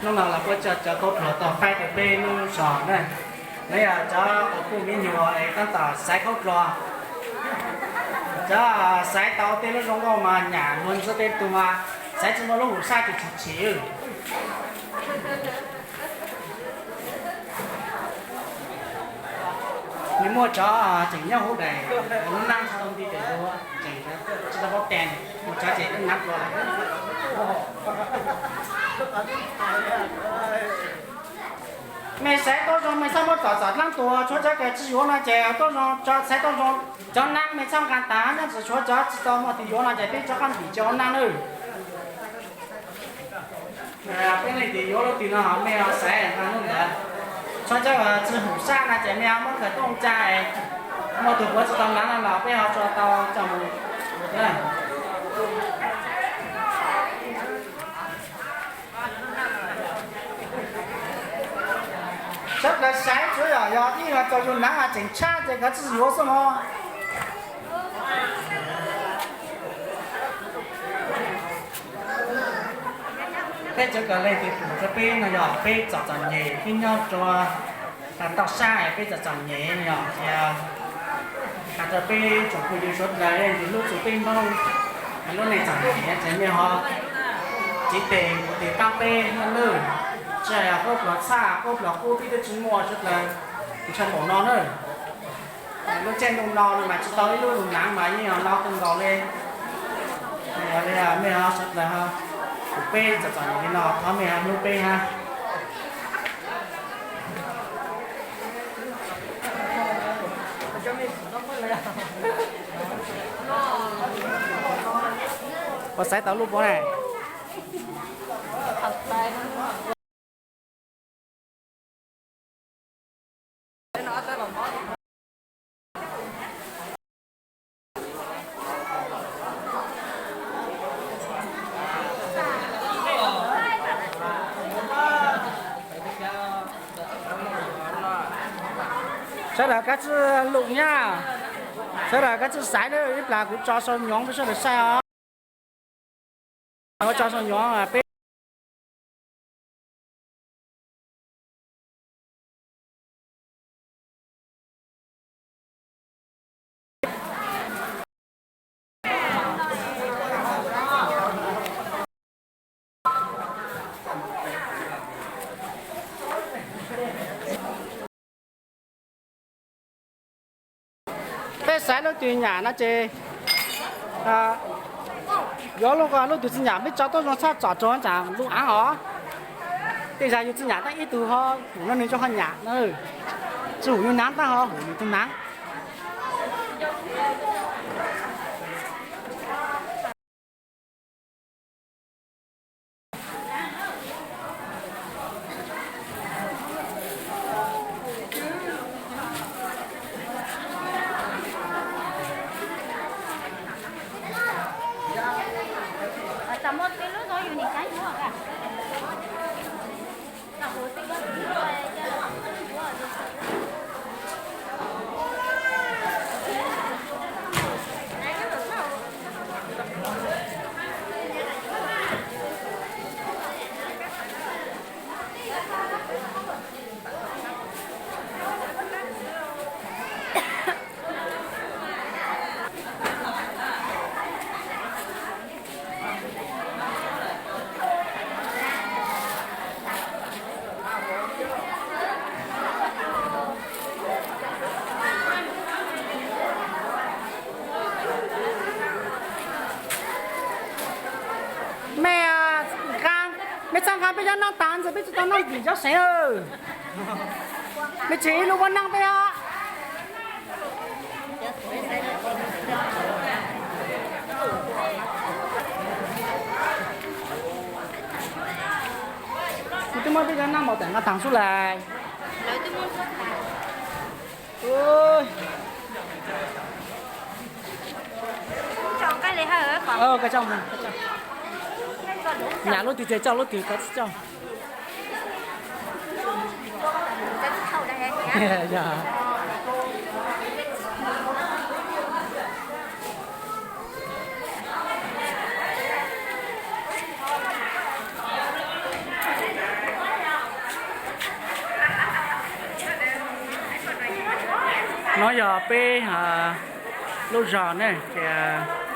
Hnub no los kuj coj cov khaub dluag tuaj faib rau peb lub zos na. Nov yog cov quas puj me nyuam es tab tom xaiv khaub dluag. Cov xaiv tau tej lub zoo nkauj mas nyam luag ntxhi tej tug mas xaiv tsis muaj lub hum sab tsis tshwm sim. Nws muaj cov tseem nyob hauv daim lub nab tsis tau nti tes ua tseem tsis tau paub tes, muaj cov tseem nab dua lawm. Mej xaiv tuab zoo mej txhob muab txom txom dlaab tuag, tshuav cov kws tsis yuav no ces tuab zoo, xaiv tuab zoo. Cov nab mej txhob nqa tas, nyob tsis tshuav cov tsis tau muaj tus yuav no ces peb tso qab ntim cov nab nawb. Peb leej twg yuav lub twg no mej ho xaiv nqa lub ntawd. Tshuav cov tsis hum sab no ces mej ho muab khaws tuaj ua cas, muaj tus puav tsis tau hnav no los peb ho tso tau coj mus. Sawv daws xaiv tsuav yog ib yam txaus yus hnav tseem tshaj ces koj tsis yuav xwb mog. Peb cov kws leej twg pum rau peb no yog peb txom txom nyem, peb nyob rua toj sab peb txom txom nyem no yog has rau peb tsoom phooj ywg suav dlawg leej twg hlub txug peb Hmoob, lub neej txom nyem ces mej ho tiv tes mus tiv taab peb nawb. Tsis hais yog khaub dluag txhaj khaub dluag qub peb twb tsis muaj suav dlawg, ntshe npaum no na. Lub caij ntuj no mas tsis tau ib lub lug naav mas yeej yog no kawg nkaus li. Yog li mej ho suav dlawg pum peb txom txom nyem li no thov mej ho hlub peb hab. Puas xaiv tau lub puab na? Sawv daws kav tsij lug nyab, sawv daws kav tsij xaiv na, ib plag kuv tso sau nyoov peb sawv daws saib os. Tso sau nyoov peb Peb xaiv lub twg nyam no ces yuav lub ko, lub twg tsis nyam peb tso tuab zoo txhob txom rua tsam lub aav os. Tej zag yus tsis nyam tab ib tug ho hum no nws tso ho nyam na. Tsis hum yus naav tab ho hum nws tug naav. Mej nqa, mej txhob nqa peb cov naab taag ntxiv, peb tsis tau naab ntim cov seev. Mej tseg ib lub puab naab peb os. Kuv twb muab peb cov naab npaum tam nqa taag xwb lawm. Nyam lub twg ces coj lub twg, koj tsis coj. No yog peb lub zos ne, ces